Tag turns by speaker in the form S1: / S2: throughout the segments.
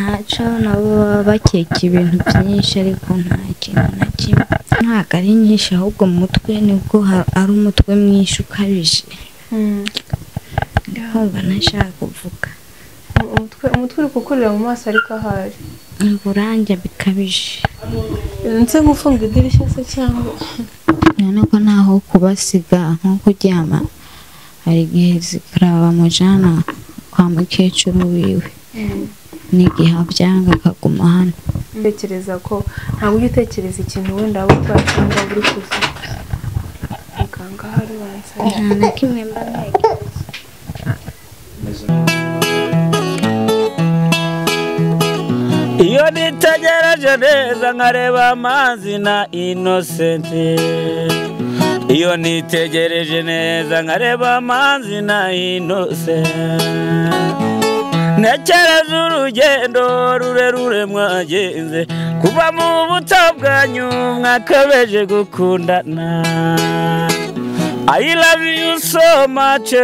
S1: Ntacyo, nabo baba bakeka ibintu byinshi ariko nta kintu na kimwe. Ntabwo ari nyinshi, ahubwo mu mutwe nibwo ari umutwe mwinshi ukabije. Ndumva ntashaka kuvuga.
S2: Umutwe uri kukurira mu maso ariko ahari
S1: uburange bikabije.
S2: Nse ngufunga idirishya se cyangwa?
S1: None ko ntaho kubasiga nko kuryama, hari igihe zikaraba bamujyana kwa mukecuru wiwe, n'igihe abyanga akaguma hano.
S2: Ntekereza ko ntabwo ujya utekereza ikintu wenda waba urwaye cyangwa waba uri kuvuga. Muganga ahari banza.
S1: Nta na kimwe mba ntekereza.
S3: Iyo nitegereje neza nkareba Amazi na Innocent, iyo nitegereje neza nkareba Amazi na Innocent, ntekereza urugendo rurerure mwagenze kuva mu buto bwanyu mwakabeje gukundana. I love you so much,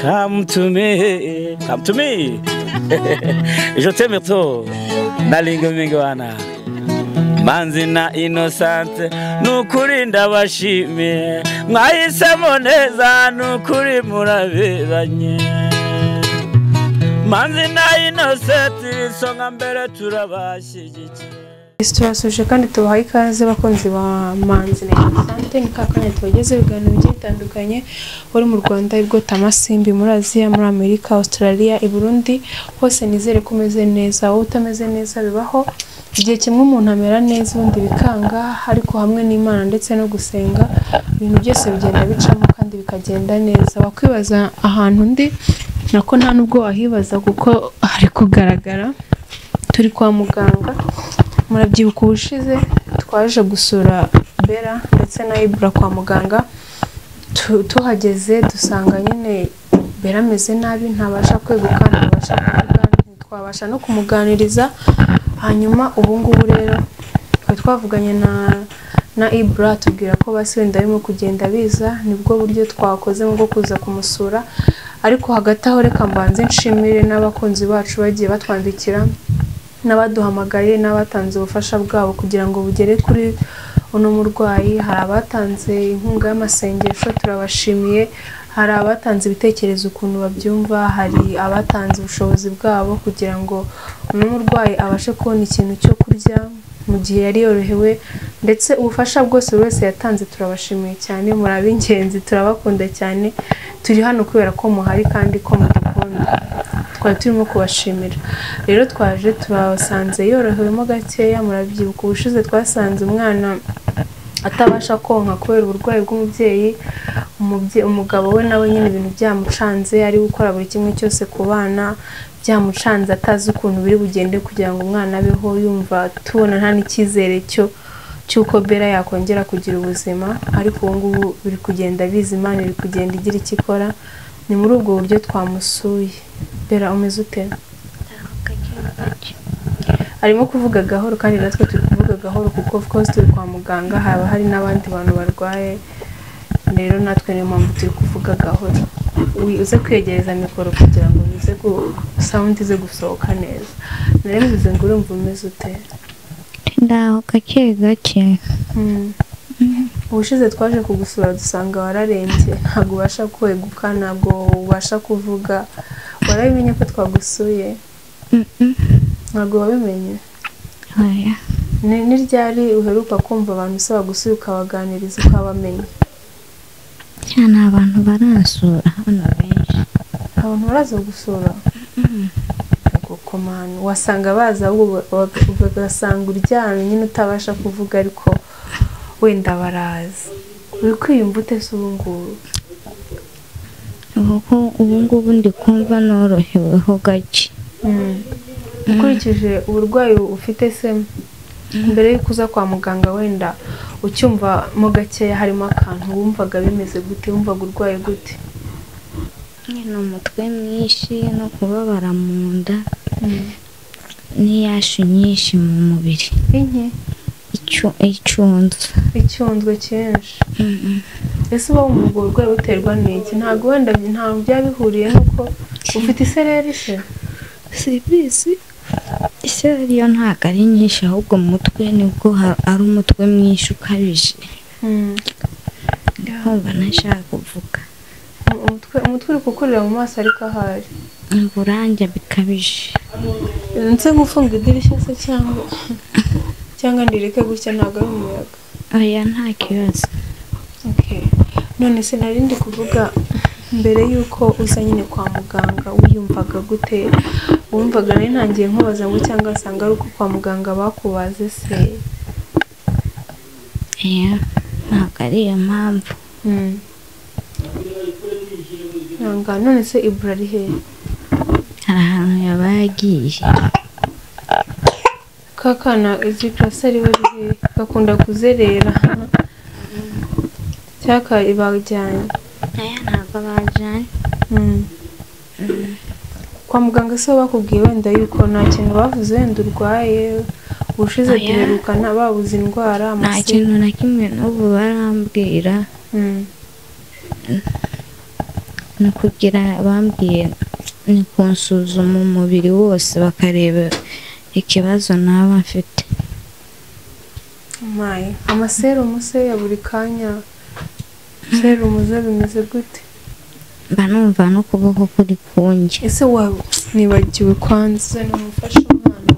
S3: come to me, come to me. Je t'aime trop, nalinga mingwana. Manzi na Innocent, nukuri ndabashimiye, mwahisemo neza nukuri muraberanye. Manzi na Innocent, isonga mbere turabashyigikiye.
S2: Turasuje kandi tubahaye ikaze bakunzi ba Manzi na Innocent. Ni kakanya tubageze ibiganiro bigiye bitandukanye, uri mu Rwanda, i Bwotamasimbi, muri Aziya, muri Amerika, Australia, i Burundi, hose nizere ko umeze neza. Wowe utameze neza bibaho, igihe kimwe umuntu amera neza ubundi bikanga, ariko hamwe n'Imana ndetse no gusenga ibintu byose bigenda bicamo kandi bikagenda neza. Wakwibaza ahantu ndi nako nta nubwo wahibaza kuko hari kugaragara turi kwa muganga. Murabyibuka ubushize twaje gusura Bella ndetse na Ibra kwa muganga, tuhageze dusanga nyine Bella ameze nabi, ntabasha kweguka, ntabasha kuvuga, ntitwabasha no kumuganiriza. Hanyuma ubu ngubu rero twari twavuganye na Ibra tubwira ko basi wenda arimo kugenda biza, nibwo buryo twakoze bwo kuza kumusura. Ariko hagati aho reka mbanze nshimire n'abakunzi bacu bagiye batwandikira n'abaduhamagaye n'abatanze ubufasha bwabo kugira ngo bugere kuri uno murwayi. Hari abatanze inkunga y'amasengesho, turabashimiye. Hari abatanze ibitekerezo ukuntu babyumva, hari abatanze ubushobozi bwabo kugira ngo uno murwayi abashe kubona ikintu cyo kurya mu gihe yari yorohewe, ndetse ubufasha bwose buri wese yatanze turabashimiye cyane. Muri ab'ingenzi, turabakunda cyane, turi hano kubera ko muhari kandi ko mudukunda, twari turimo kubashimira. Rero twaje turabasanze yorohewemo gakeya. Murabyibuka ubushize twasanze umwana atabasha konka kubera uburwayi bw'umubyeyi, umugabo we nawe nyine ibintu byamucanze, ari gukora buri kimwe cyose ku bana byamucanze, atazi ukuntu biri bugende kugira ngo umwana abeho, yumva tubona nta n'icyizere cy'uko Bella yakongera kugira ubuzima. Ariko ubu ngubu biri kugenda biza, Imana iri kugenda igira icyo ikora. Ni muri ubwo buryo twamusuye. Bella umeze ute? Arimo kuvuga gahoro kandi natwe turi kuvuga gahoro kuko of course turi kwa muganga, haba hari n'abandi bantu barwaye, rero natwe niyo mpamvu turi kuvuga gahoro. Uze kwegereza mikoro kugira ngo bize sound ize gusohoka neza. Nari mvuze ngo urumva umeze ute?
S1: Ndaho gake gake.
S2: Ubushize twaje kugusura dusanga wararembye, ntabwo ubasha kweguka, ntabwo ubasha kuvuga. Warabimenye ko twagusuye? Ntabwo wabimenye?
S1: Oya.
S2: Ni ryari uheruka kumva abantu usaba gusuye ukabaganiriza ukabamenya?
S1: Cyane abantu baransura hano benshi.
S2: Abantu baraza gusura? Gukomana wasanga baza ugasanga uryamye nyine utabasha kuvuga, ariko wenda baraza. Uri kwiyumva ute se ubu ngubu?
S1: Ubu ngubu ndi kumva noroheweho gake.
S2: Ukurikije uburwayi ufite se, mbere y'uko uza kwa muganga wenda ucyumva mo gakeya harimo akantu wumvaga bimeze gute, wumvaga urwaye gute?
S1: Ni umutwe mwinshi no kubabara mu nda n'iyashu nyinshi mu mubiri. Icyunzwe.
S2: Icyunzwe cyinshi. Ese uba wumva ubwo burwayi buterwa n'iki? Ntabwo wenda ntabwo byaba bihuriye n'uko ufite isereri se?
S1: Simbizi. Ese yo ntabwo ari nyinshi, ahubwo mu mutwe nibwo ari umutwe mwinshi ukabije. Ndumva ntashaka kuvuga.
S2: Umutwe uri kukurira mu maso ariko ahari
S1: uburange bikabije.
S2: Nse gufunga idirishya se cyangwa ndireke gutya, ntabwo ari umuyaga?
S1: Oya, nta kibazo.
S2: Okay. None se nari ndi kuvuga mbere yuko uza nyine kwa muganga wiyumvaga gute? Wumvaga nari ntangiye nkubaza ngo cyangwa asanga ari uko kwa muganga bakubaze se?
S1: Oya, ntabwo ari iyo mpamvu.
S2: Nanga none se Ibura ari hehe?
S1: Hari ahantu yaba yagiye.
S2: Kakana izi klaseri bari hehe? Gakunda kuzerera. Cyaka ibajyanye?
S1: Aya ntabwo bajyanye.
S2: Kwa muganga se bakubwiye wenda yuko nta kintu bavuze wenda urwaye? Ubushize duherukana babuze indwara.
S1: Nta kintu na kimwe n'ubu barambwira. Ni kugira bambwiye ni kunsuzuma umubiri wose bakareba ikibazo naba mfite.
S2: Mayi, amaserumu se ya buri kanya, serumu ze bimeze gute?
S1: Mba numva n'ukuboko kuri kunjye.
S2: Ese waba nibagiwe kwanza namufasha umwana?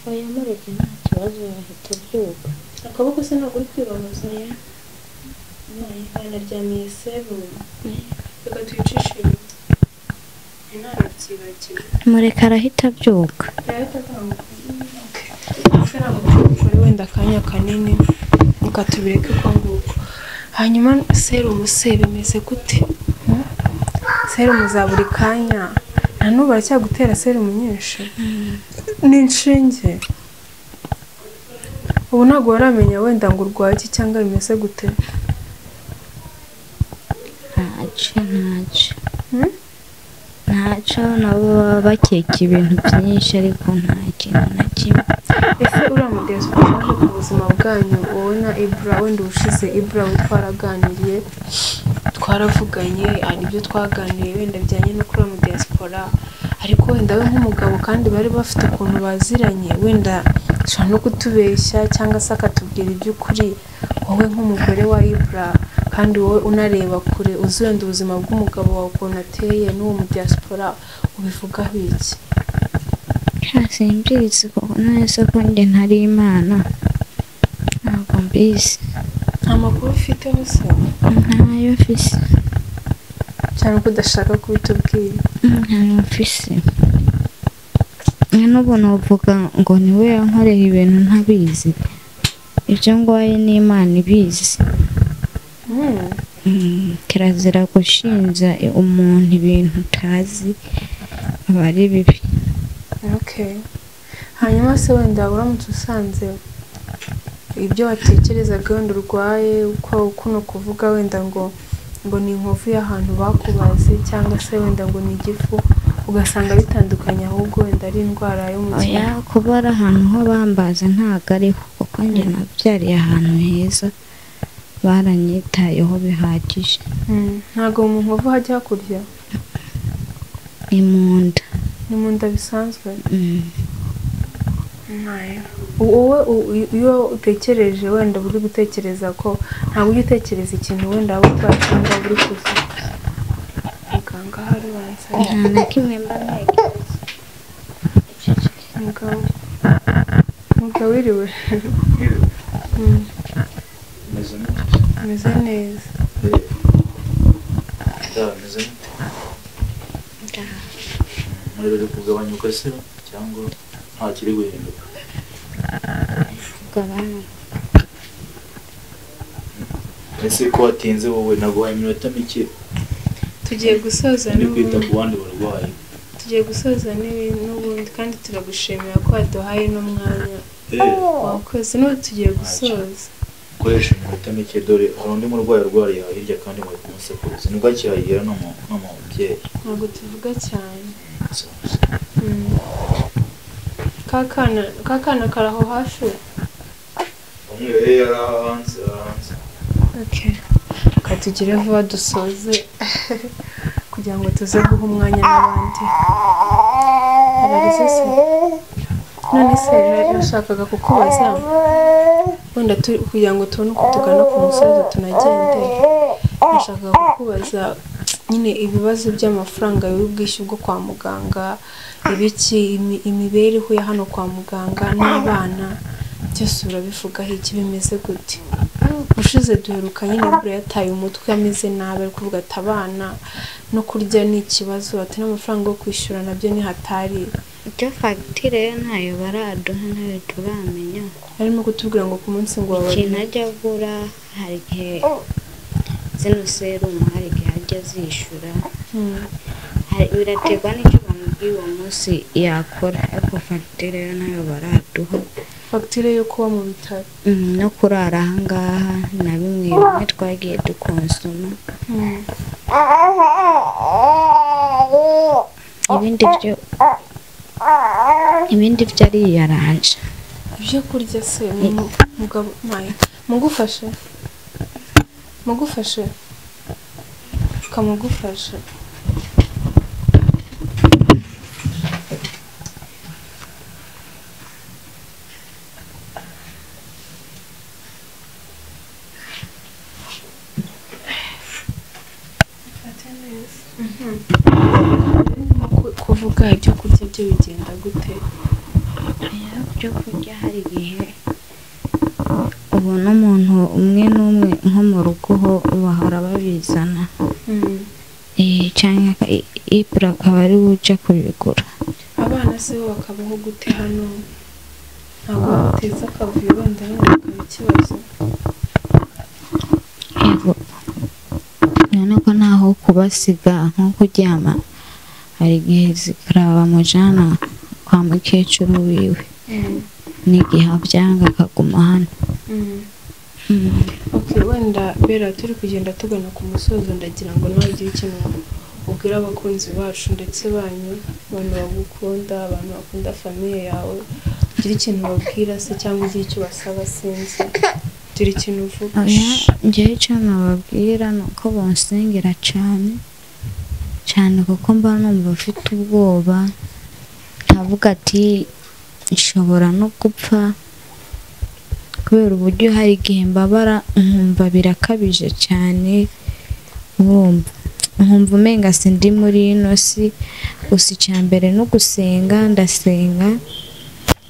S1: Oya, mureke nta kibazo, yahita abyuka.
S2: Akaboko se ntabwo uri kwibabaza? Naryamiye serumu. Reka tuyicishe inyuma. Ntanabyibagiwe.
S1: Mureke arahita abyuka.
S2: Yahita akanguka. Ese ntabwo tubikore wenda akanya kanini, reka tubireke uko nguko. Hanyuma serumu se bimeze gute? Serumu za buri kanya, nta n'ubu baracyagutera serumu nyinshi? N'inshinge? Ubu ntabwo waramenya wenda ngo urwaye iki cyangwa bimeze gute?
S1: Ntacyo. Ntacyo, nabo baba bakeka ibintu byinshi ariko nta kintu na kimwe.
S2: Ese uriya mudiyasipora waje ku buzima bwanyu wowe na Ibura, wenda ubushize Ibura we twaraganiriye, twaravuganye, hari ibyo twaganiriye wenda bijyanye no kuri uriya mudiyasipora, ariko wenda we nk'umugabo kandi bari bafite ukuntu baziranye, wenda ashobora no kutubeshya cyangwa se akatubwira iby'ukuri. Wowe nk'umugore wa Ibura kandi wowe unareba kure, uzi wenda ubuzima bw'umugabo wawe ukuntu ateye n'uwo mudiyasipora, ubivugaho iki?
S1: Simbizi kuko none ko njye ntari Imana, ntabwo mbizi.
S2: Nta makuru ufiteho se?
S1: Ntayo mfise.
S2: Cyane ko udashaka kubitubwira.
S1: Ntayo mfise. N'ubu novuga ngo niwe yankoreye ibintu ntabizi. Ibyo ngwaye n'Imana ibizi. Kirazira gushinja umuntu ibintu utazi, aba ari bibi.
S2: Okay. Hanyuma se wenda uramutse usanze ibyo watekerezaga wenda urwaye, uko kuno kuvuga wenda ngo ni inkovu y'ahantu bakubaze cyangwa se wenda ngo ni igifu, ugasanga bitandukanye ahubwo wenda ari indwara yo mu
S1: Oya,
S2: kintu.
S1: kuba ari ahantu ho bambaza ntabwo ariho, kuko njye nabyariye ahantu heza, baranyitayeho bihagije.
S2: Ntabwo mu nkovu hajya hakurya?
S1: Ni mu nda.
S2: Ni mu nda bisanzwe? Wowe iyo utekereje wenda uri gutekereza ko ntabwo ujya utekereza ikintu wenda waba urwaye cyangwa waba uri kuza. Muganga ahari banza.
S1: Nta na kimwe mba ntekereza.
S2: Mugabo wiriwe. Meze neza.
S3: Meze mute? Umuriro uri kugabanyuka se cyangwa nta kiri guhinduka?
S1: Kugabanuka.
S3: Ese ko watinze wowe, naguhaye iminota mike.
S2: Tugiye gusoza
S3: ndi kwita ku bandi barwayi.
S2: Tugiye gusoza n'ubundi kandi turagushimira ko waduhaye n'umwanya. Wakoze, n'ubu tugiye gusoza.
S3: Koresha iminota mike, dore hari undi murwayi urwariye hirya kandi muri kumusekuruza, nibwo akihagera no mu mubyeyi.
S2: Ntabwo tuvuga cyane. Kakana karaho hafi.
S3: Umwe yari hanze.
S2: Okay. Katugire vuba dusoze kugira ngo tuze guha umwanya n'abandi. Urakoze se. None se nashakaga kukubaza wenda kugira ngo tubone uko tugana ku musozi tunagende, nashakaga kukubaza nyine ibibazo by'amafaranga y'ubwishyu bwo kwa muganga, ibiki, imibereho ya hano kwa muganga n'abana, byose urabivugaho iki, bimeze gute? Ushize duheruka nyine imvura yataye umutwe ameze nabi, ari kuvuga ati abana no kurya ni ikibazo, ati n'amafaranga yo kwishyura nabyo ni hatari.
S1: Ibyo fagitire yo ntayo baraduha, ntayo turamenya.
S2: Arimo kutubwira ngo ku munsi ngo wabona
S1: ikintu ajya agura, hari igihe zino serumu hari igihe ajya azishyura, biraterwa n'icyo bamubwiye uwo munsi yakora, ariko fagitire yo ntayo baraduha.
S2: Fagitire yo kuba mu bitaro
S1: no kurara ahangaha na bimwe bimwe twagiye dukonsoma, ibindi byo ariyaranje.
S2: Ibyo kurya se mugabo mugufashe mugufashe kamugufashe. Kuvuga ibyo kurya byo bigenda gute?
S1: Ibyo kurya hari igihe ubona umuntu umwe n'umwe nko mu rugo ho bahora babizana, cyangwa Ibura akaba ari we ujya kubigura.
S2: Abana se bo bakabaho gute hano? Ntabwo bateza akavuyo wenda bikaba ikibazo?
S1: Yego, none ko ntaho kubasiga nko kuryama, hari igihe zikaraba bamujyana kwa mukecuru wiwe, n'igihe abyanga akaguma hano.
S2: Okay, wenda Bera turi kugenda tugana ku musozo, ndagira ngo nawe ugire ikintu ubwira abakunzi bacu ndetse banyu, abantu bagukunda, abantu bakunda famiye yawe, ugire ikintu babwira se cyangwa ugire icyo basaba, sinzi, ugire ikintu uvuga.
S1: Njyewe icyo nababwira ni uko bonsengera cyane cyane, kuko mba numva mfite ubwoba, nkavuga ati nshobora no gupfa kubera uburyo hari igihe mbabara nkumva birakabije cyane, nkumva umenga sindi muri ino si. Gusa icya mbere no gusenga, ndasenga,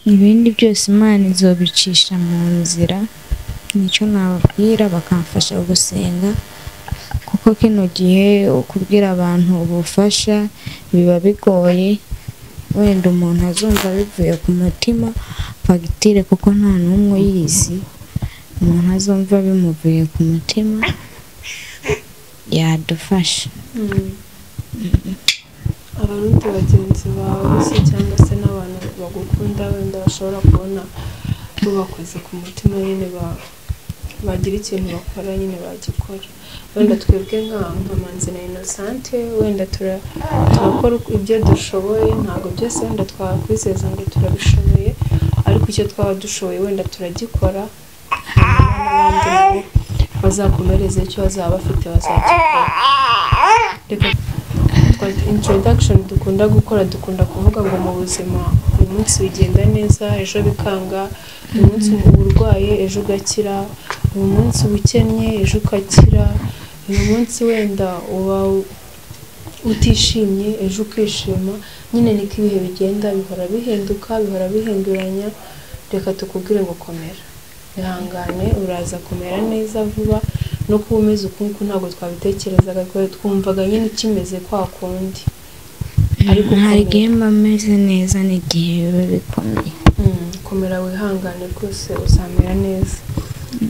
S1: ibindi byose Imana izobicisha mu nzira, nicyo nababwira, bakamfasha gusenga, kuko kino gihe ukubwira abantu ubufasha biba bigoye, wenda umuntu azumva bivuye ku mutima fagitire, kuko nta n'umwe uyizi, umuntu azumva bimuvuye ku mutima yadufasha.
S2: Abarundi bagenzi bawe se cyangwa se n'abantu bagukunda wenda bashobora kubona babakoze ku mutima nyine bagira ikintu bakora nyine bagikora, wenda twebwe nka Manzi na Innocente wenda turakora ibyo dushoboye, ntabwo byose wenda twakwizeza ngo turabishoboye, ariko icyo twaba dushoboye wenda turagikora, n'abandi nabo bazakomereze icyo bazaba bafite bazagikora. Reka introduction dukunda gukora, dukunda kuvuga ngo mu buzima uyu munsi bigenda neza, ejo bikanga, uyu munsi urwaye ejo ugakira, uyu munsi ukennye ejo ukakira, uyu munsi wenda uba utishimye ejo ukishima, nyine niko ibihe bigenda bihora bihinduka, bihora bihinduranya. Reka tukubwire ngo komera, ihangane, uraza kumera neza vuba, no kuba umeze uku ntabwo twabitekerezaga, twumvaga nyine ukimeze kwa kundi, ariko
S1: hari igihe mba meze neza n'igihe biba bikomeye.
S2: Komera wihangane rwose uzamera neza.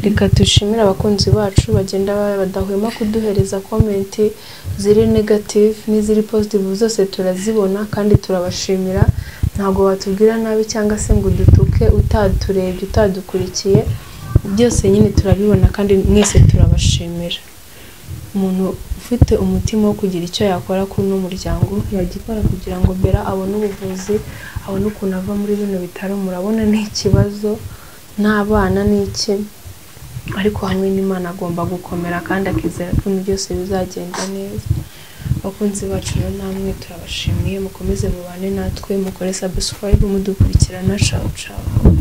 S2: Reka dushimire abakunzi bacu bagenda badahwema kuduhereza komenti ziri negative n'iziri positive, zose turazibona kandi turabashimira. Ntabwo batubwira nabi cyangwa se ngo udutuke utaturebye utadukurikiye, byose nyine turabibona kandi mwese turabashimira. Umuntu ufite umutima wo kugira icyo yakora kuri uno muryango yagikora kugira ngo Bera abone ubuvuzi, abone ukuntu ava muri bino bitaro. Murabona ni ikibazo n'abana n'iki, ariko hamwe n'Imana agomba gukomera kandi akizera ko ibintu byose bizagenda neza. Abakunzi bacu rero namwe turabashimiye, mukomeze mubane natwe, mukore subscribe mudukurikirana. Ciao ciao.